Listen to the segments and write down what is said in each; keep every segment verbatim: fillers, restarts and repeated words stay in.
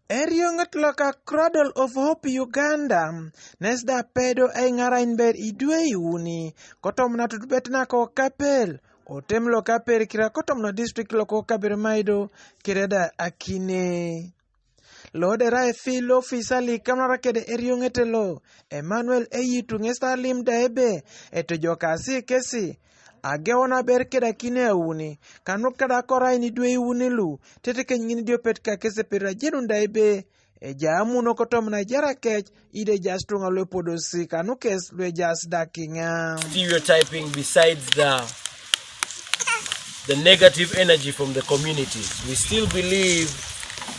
Erioŋet loka Cradle of Hope Uganda nes da pedo eiŋarain ber idwe iuni, kotom natutubet nako kapel, otem lo kaper kira kotom no district loko kaber maido, kireda akine. Lo dera efil ofisa li kamnara kede erioŋete lo, Emmanuel Eyitu ŋes ta lim da ebe, etojokasi kesi, agewon aber kedakini auni, kanuk kada korai ni dwe iuni lu, tetekeny ŋin diopet kakesepet ajenun da ebe, eja amuno kotom na ijara kec, ide ejas tuŋa lu epodosi kanukes lu ejas dakiŋa. Stereotyping besides the the negative energy from the communities. We still believe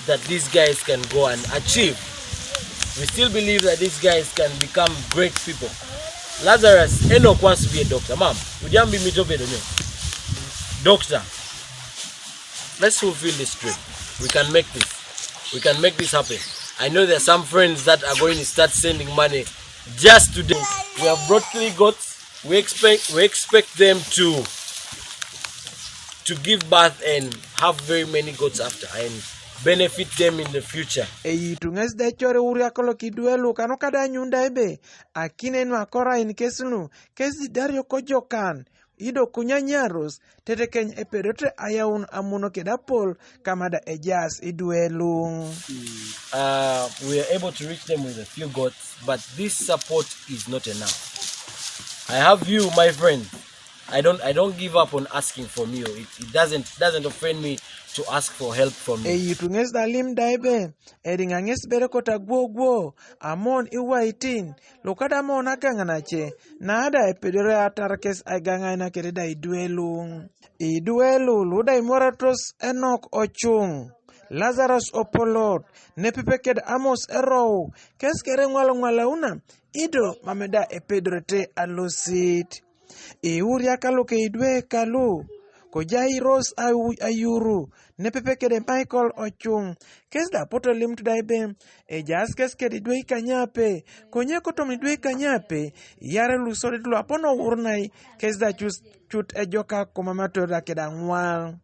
that these guys can go and achieve. We still believe that these guys can become great people. Lazarus, Enoch wants to be a doctor. Mom, would you be me to be the doctor? Let's fulfill this dream. We can make this. We can make this happen. I know there are some friends that are going to start sending money just today. We have brought three goats. We expect we expect them to to give birth and have very many goats after and benefit them in the future. Eyitu ŋes de cori wuriak lo kidwe lu kanu kada nyunda ebe, akine nu akorain kes nu, kes di dario kojokan, ido kunyanyarus, tetekeny epedote ayaun amuno keda pol, kamada ejas idwe luŋ. Uh, we are able to reach them with a few goats, but this support is not enough. I have you, my friend. I don't I don't give up on asking from you. It, it doesn't doesn't offend me to ask for help from you. Eyitu ŋes da lim da ebe, eriŋa ŋes bere kota gwogwo, amon iwaitin, lokada mon agaŋanace, nada epedore atar kes agaŋainakere da idwe luŋ. Idwe lu luda imoratos Enok Ocuŋ, Lazarus Opolot, nepepeked Amos Erou, kes kere ŋwalaŋwalauna, ido mameda epedorete alosit. Iwuriaka luke idwe kalu, kojai Ros Ayuru, nepepekede Michael Ocuŋ, kes da poto limut da ebe, ejaas kes kede idwe ikanyape, konye kotom idwe ikanyape, yare lusodit luapon owurnai, kes da cus cut ejoka komamator da keda ŋwal.